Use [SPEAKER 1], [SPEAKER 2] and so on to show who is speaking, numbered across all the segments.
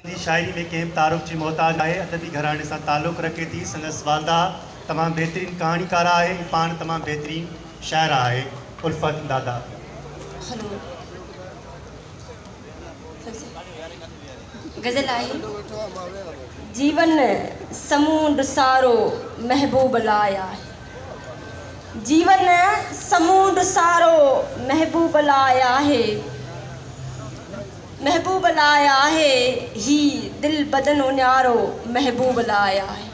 [SPEAKER 1] سنڌي شاعري ۾ ڪنهن به تعارف جي محتاج آهي. ادبي گهراڻي سان تعلق رکي ٿي. سندس والده تمام بهترين ڪهاڻيڪاره آهي ۽ پاڻ تمام بهترين شاعره آهي. الفت دادا.
[SPEAKER 2] هلو غزل آهي. جيون سمونڊ سارو محبوب لاء آهي. جيون سمونڊ سارو محبوب لاء آهي. محبوب لاء آهي هي دل بدن اڃارو محبوب لاء آهي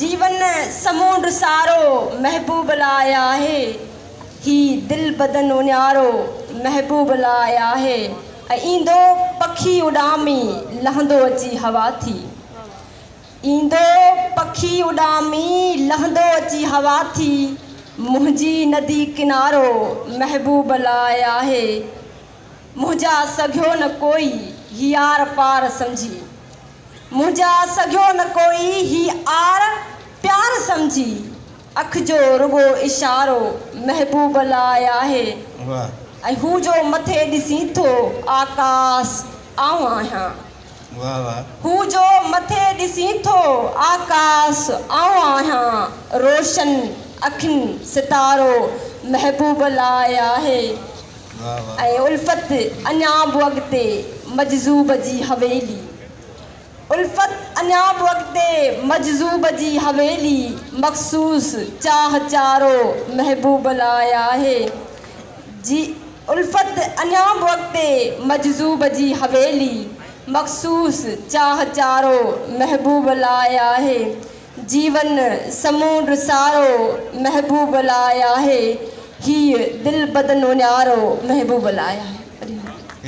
[SPEAKER 2] جيون سمونڊ سارو محبوب لاء آهي هي دل بدن اڃارو محبوب لاء آهي ۽ ايندو پکي اڏامي لهندو اچي هوا ٿي ايندو پکي اڏامي لهندو اچي هوا ٿي منهنجي ندي ڪنارو محبوب لاء آهي منهنجا سگهيو نه ڪوئي هي آر پار سمجهي منهنجا سگهيو نه ڪوئي هي آر پيار سمجهي اک جو رڳو اشارو محبوب لاء آهي ۽ هو جو مٿي ڏسين ٿو آڪاس آئون آهيان هو جو مٿي ڏسين ٿو آڪاس آئون آهيان روشن اکين ستارو محبوب لاء آهي. ۽ الفت اڃا به اڳتي مجذوب جي حويلي الفت اڃا به اڳتي مجذوب جي حويلي مخصوص چاهه چارو محبوب لاء آهي جي الفت اڃا به اڳتي مجذوب جي حويلي مخصوص چاهه چارو محبوب لاء آهي جيون سمونڊ سارو محبوب لاء آهي، هيء دل بدن اڃارو محبوب لاء آهي.